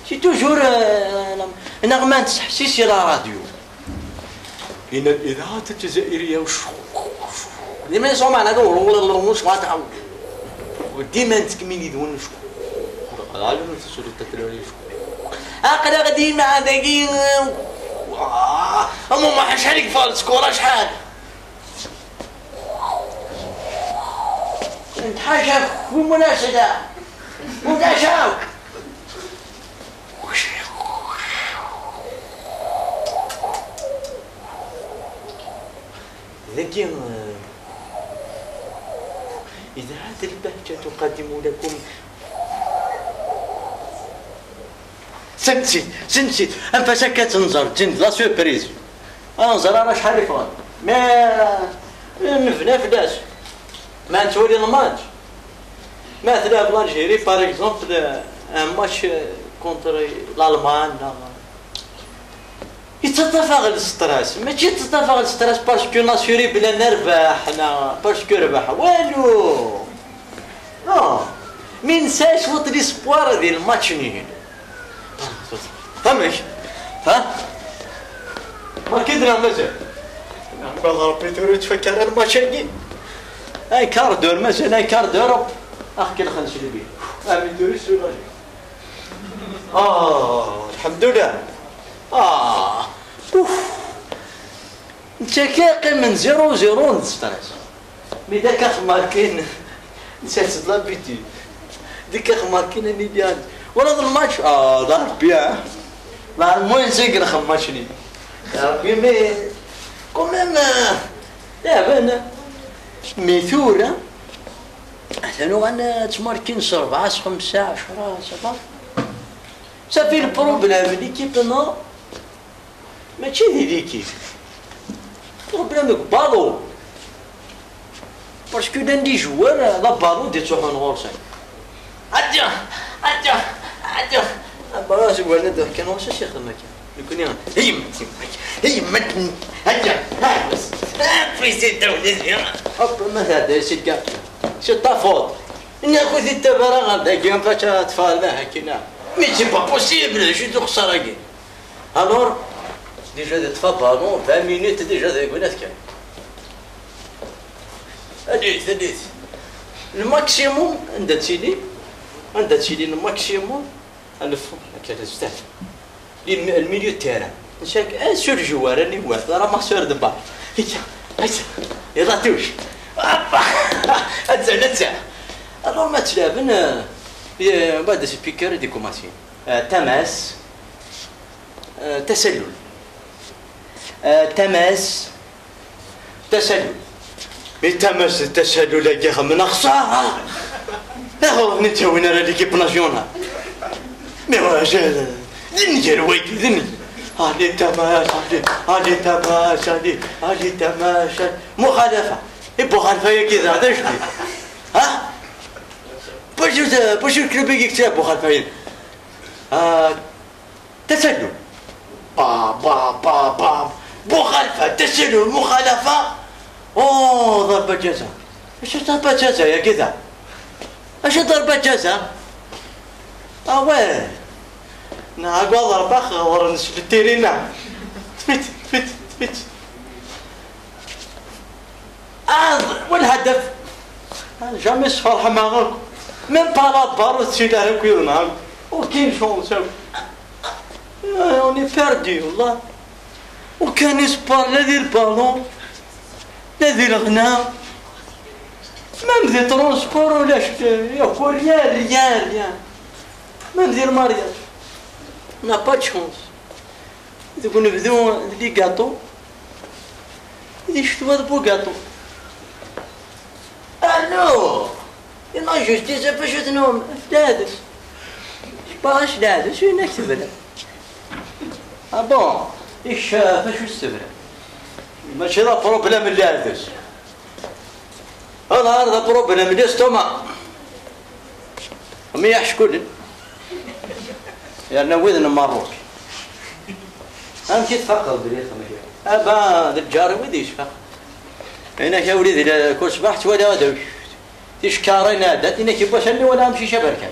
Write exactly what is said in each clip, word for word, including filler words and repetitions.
C'est toujours euh, neɣ ma nettseḥsis i la radio. إن الإذاعة الجزائرية. ديما يسمع معنا ديما نتكمل يدون. Aql-aɣ dima dagi. Ama ma شحال يكفى السكور شحال؟ انت حاجة ومناسبة. ولا شاو. ذكي. إذاعة البهجة تقدم لكم. سنسيت سنسيت أنفاس كتنزر جند لا سوربريز. أنزر أنا شحال يفغل ما نفنا فلاس. ما نتولي الماتش ما تلعب l'Algérie par exemple. Un match contre l'Allemagne. يتطفى غير الستريس ماشي يتطفى غير الستريس parce que l'Algérie بلا نربح حنا parce que ربح والو. اه ما ننساش وقت l'espoir ديال الماتش نهين. فهمك؟ ها؟ ما كدنا مازال. نعم ربي توري تفكر الماتش هاكي. اي كار دور مازال اي كار دور. اخ كي الخنش اللي بيه. امي توري سولاجي. اه الحمد لله. اه اوف. انت كي قيم من zéro zéro ستريس. مي داك اخ ماركين نسيت لابيتي. ديك اخ ماركين ميديان ولا هذا الماتش اه ضرب بيا. لا المهم زيك نخم ماتشني. يا ربي مي كوميم. يا بنا مي ثورة. ثانو غانا تماركين س أربعة س خمسة عشرة صافا. صافي البروبليم ليكيب نو. ماشي دي ليكيب. بروبليم دو بالو. Parce que lundi joueur la ballon دي تروحون غورسين. اديا اديا اديا. بلاص ولا دو كان واش شي خدمه كان. يكون هي متي هي متي. اديا. ها بس. بريزيدون ديزيون. هوب ما هذا سي كاع. سي تا فوت. ناخذ التبرة غدا كيما فاش تفعل هكينا. Mais c'est pas possible. شو تخسر هكي. Alors déjà دي تفا بالون vingt minutes déjà دي قلنا كان. اديت اديت. الماكسيموم عندها تيلي عندها تيلي الماكسيموم. الف هكا بزاف. الميليو تيران نشاك ان سور جوار اللي هو راه ماسور دبار. هيا هيا. يلا توش. اتزع اتزع. الور ما تلعبن بعد سبيكر دي كوماسين. تماس. آه، تسلل. آه، تماس. تسلل. إي تماس التسلل يا خمنا خسارة. يا هو نتا وين راه ليكيب ناسيونال. مي هو جال. دنيا الويك دنيا. هادي تماس هادي هادي تماس هادي هادي تماس. مخالفة. إي مخالفة يا كذا هذا جديد. ها؟ باش باش الكلوب يكتب مخالفة. آه. تسلل. با با با با. مخالفة تسلل مخالفة. اوه ضربة جزاء. اش ضربة جزاء يا كذا؟ اش ضربة جزاء؟ اه واه. نعقل ضربة خور نسل التيرينا. تفت تفت تفت. آه والهدف. جامي صفر حماغك. ميم با لا بار وتسيد على كوير نهار. وكاين شونس. اوني بيردي والله. وكان يسبار لا دير بالون لا دير غنا. مام دي ترونسبور ولا شت ياكل ريال ريال ريال. مام دير مارياج. نا با تشونس. دوك نبدو لي كاطو. دي شتوى بو كاطو. الو. انا جوستيس فاش تنوم فدادس. باش دادس وين كتبنا. اه بون. ايش فاش تستبرا؟ ماشي لا بروبليم اللي عندس. انا هذا بروبليم اللي استوما. مي يحشكون. يعني وين المروك. هم كي تفقر بلي خمجة. ابا الجار ويدي يشفق. هنا يا وليدي كل صباح توالي هذا. تيشكارين هذا تينا كي باش اني ولا امشي شبركان.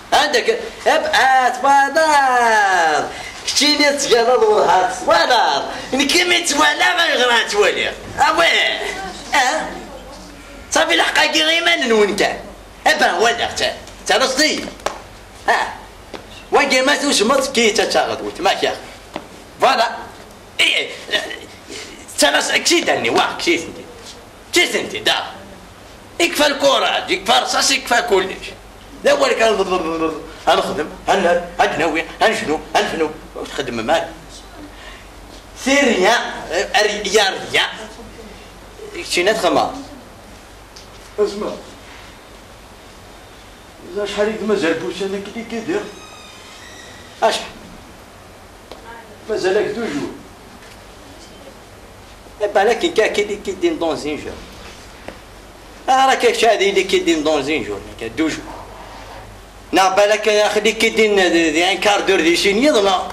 Ɛandek, ab-, ah, twalaḍ. Keččini tettgalaḍ werha twalaḍ. Nekk imi ttwalaɣ, ayɣer ad twaliɣ? Awih. Ah. Safi lḥeqq-agi iman-nwen kan. Aba walaɣ ta. Ttalaseḍ-iyi. Ah. Wagi ma tusmeḍ, kki ad taɣeḍ weltma-k. Voilà. Eh, ttalaseḍ, kki-d-nni, wa, kki-d-nni. Kkit-tent-id, ah. Ikfa lkuraj, ikfa rrṣaṣ, ikfa kullec. D awal kan, ad nexdem, ad nerr, ad d-nawi, ad necnu, ad nefnu. Ur txeddmem ara. Tirya, ar-, ya rrya. Keččini ad txemmeḍ. Asma, acḥal i d-mazal n wussan akken i k-idiɣ? Acḥal? Mazal-ak deux jours. Eh ben, là, quelqu'un qui dit qu'il dit dans un jour. Ah, là, quelque chose, il dit qu'il dit dans un jour, il dit deux jours. Neɣ balak axeddi k-id-in di, di un quart d'heure di sin yiḍ, neɣ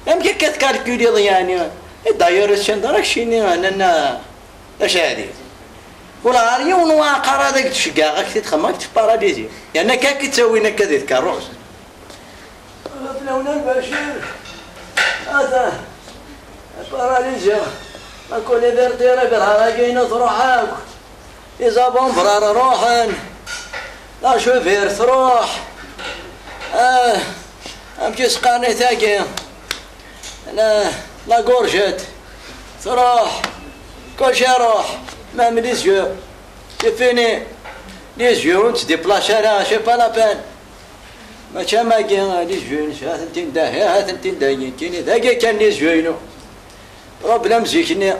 amek akka tkalkuliḍ, yeɛni? Et d'ailleurs, ur ssineḍ ara keččini, nana, d acu ɛadi? Wala ɣer yiwen uɛaqar ad ak-d-ceggɛeɣ, ad k-t-id-xemmeɣ, ad k-tparaliziḍ. Yerna akka ad k-id-ttawin akka di tkeṛṛust. Ɣef lawen a Lbacir, ata, paraliziɣ. La colère vertébrale, agi-inu truḥ akk. Izabun brara ruḥen. La cheville truḥ. Ah, amek i s-qqaren i tagi? La, la gorgette truḥ. Kulci iruḥ. Même les yeux. C'est fini. Les yeux, ur nettdiplaci ara, c'est pas la peine. Mačči am wagi, les yeux, ha-ten-tin dahi, ha-ten-tin dahi, kini, dagi kan les yeux-inu. Problème zik-nni.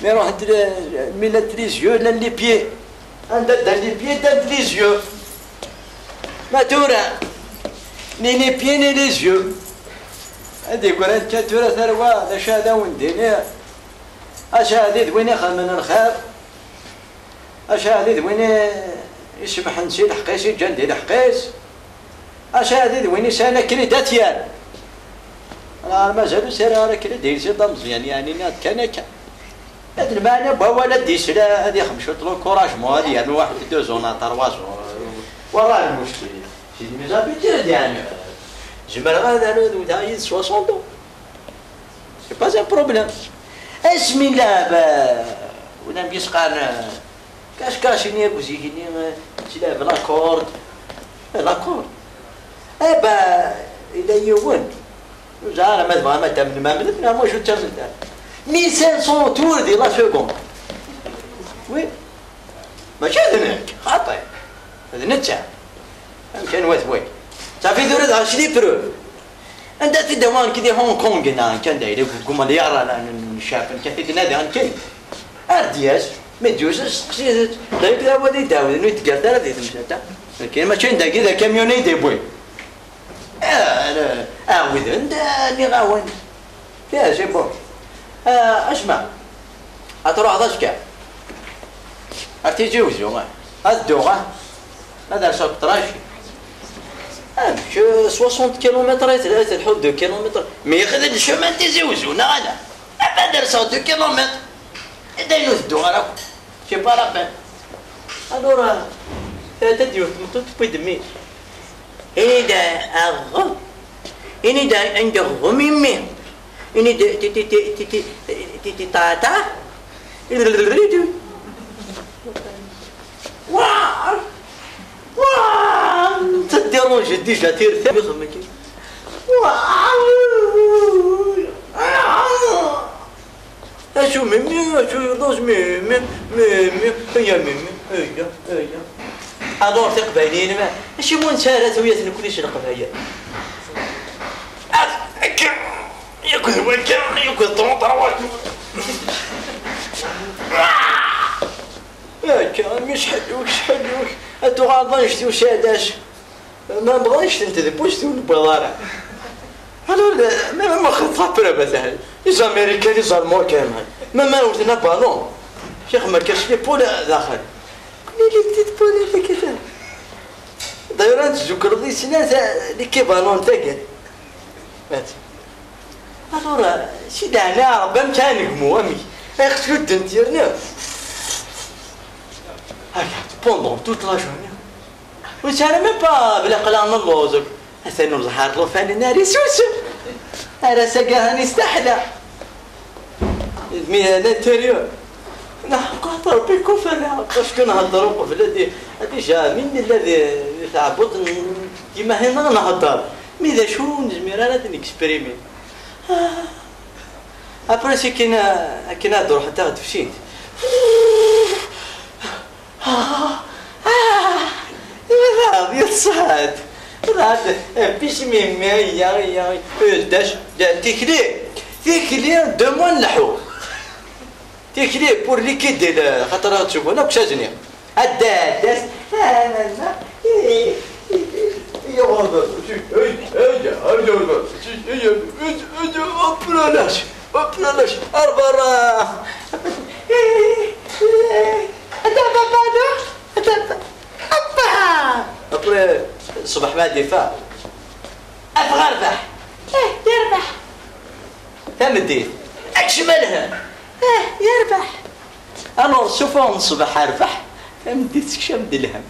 Mi ruḥent le-, mi llant les yeux, llan les pieds. Anda ddan les pieds, ddant les yeux. Ma tura, ni les pieds, ni les yeux. Ad igran kan tura tarwa, d acu ad awen-d-iniɣ. Acaɛdi d win ixemmen lxir. Acaɛdi d win i, isemmḥen si lḥeqq-is, iǧǧan di lḥeqq-is. Acaɛdi d win isɛan akridi ad t-yerr. Ɣer mazal ur s-rriɣ ara akridi, yelsi d ameẓyan, yeɛni nniɣ-d kan akka. Ad lmeɛna n wawal ad d-yesla, ad yexdem cwiṭ l'encouragement, ad yernu waḥed deux ans, trois ans. Werɛad muckil. Sidi Mizabiti ad yeɛni. Zemreɣ ad rnuɣ yid soixante ans. C'est pas un problème. Asmi lɛeb, euh, ulamek i s-qqaren, euh, cache-cache-nni akk zik-nni, euh, ttlɛeb la corde. Eh, la corde. Eh ben, yella yiwen. Ur ẓriɣ ara ma tebɣam ad tamnem, amnet, neɣ ma ur tamnet ara. Mille cinq cents tours di la seconde. Oui. Mačči d nekk, xaṭi. D netta. Amkan wat way. Safi tura dɣa s les preuves. Anda t-id-awa nekk di Hong Kong neɣ nekk anda yella deg umalyar n ccaf nekk t-id-nadi nekk. Ar d-yas, mi d-yusa steqsi-t. D ayen kra wad i d-awden ur d-ggat ara di temsalt-a. Nekk mačči n dagi d akamyun i d-iwwi. Ah, awden-d, ah, nniɣ-awen. Tiens, c'est bon. Ah, asma, ad truḥeḍ azekka ar Tizi Wezzu, ah. Ad dduɣ, ah. Ad rseɣ deg uṭrac. Amek, euh, soixante kilomètres ay tella, ay telḥu deux kilomètres. Mais yexdem chemin Tizi Wezzu, neɣ ala? Ad rseɣ deux kilomètres. Anda inu tedduɣ ara akk. C'est pas la peine. Alors, euh, tata d yiwet tmeṭṭut tewwi-d mmi. Ini-d aɣ-, ini-d anda ɣ-, mimi. Ini-d ti, ti, ti, ti, ti, ti, ti, tata. Wa! Wa! Ça dérange déjà, tir-, tir-, Wa! Acu mimi, acu yeḍus mimi, mimi, aya mimi, aya, aya. Alors tiqbayliyin ma, acimi ur nesɛi ara tuyat nekni s leqbayel? Akka, yakk d wakka, yakk d ṭruṭra wakka. Akka, mi sḥelluk, sḥelluk, ad tuɣaleḍ d anect-iw s iɛdac. Ma bɣiɣ ad tent-dbus ur newwiḍ ara. Alors, même ma xeḍ après, مثلا, les Américains, les Allemands, quand même. Ma, ma wten abalun, Cheikh Markac, les poules daxel. Kuni les petites poules, les kifan. D'ailleurs, ad tzukreḍ i snat, les kiballons tagi. Alors, si d-ɛni Ṛebbi amek ara negmu, amek? Ay ɣ-tluddent yerna. Regarde, pendant toute la journée. Ur nesɛi ara même pas bla aql-aɣ nelluẓ akk. Atan ur ẓhar llufan-nni ara isusem. Ar ass-agi atan istaḥla. Mi à l'intérieur. Neḥqer Rebbi kufer, parce que nhedder uqbel ad i-, ad ija mi nella di, di tɛebbuḍt n, dima hin nhedder. Mi d acu ur nezmir ara ad nexprimi. Ah. Après, c'est akken, akken ad d-ruḥent ad d-fsint. Ah. Ah. Yeṣṣaḥ-d. Ḍaɛt, eh, bismillah, ya, ya, eh, dac, da, tikli, tikli, deux mois n leḥḥu. Tikli pour liquider le, xaṭer ad tcufun akk s azniq. Adda, adda, hop là là, hop là là, ar berra. Adda, papa, da. Après, ṣṣbeḥ ma d-ifa. Af ɣerbeḥ. Eh, yerbeḥ. Tameddit. Akcem a lhem. Eh, yerbeḥ. Alors, suffeɣ n ṣṣbeḥ rbeḥ. Tameddit tekcem-d lhem.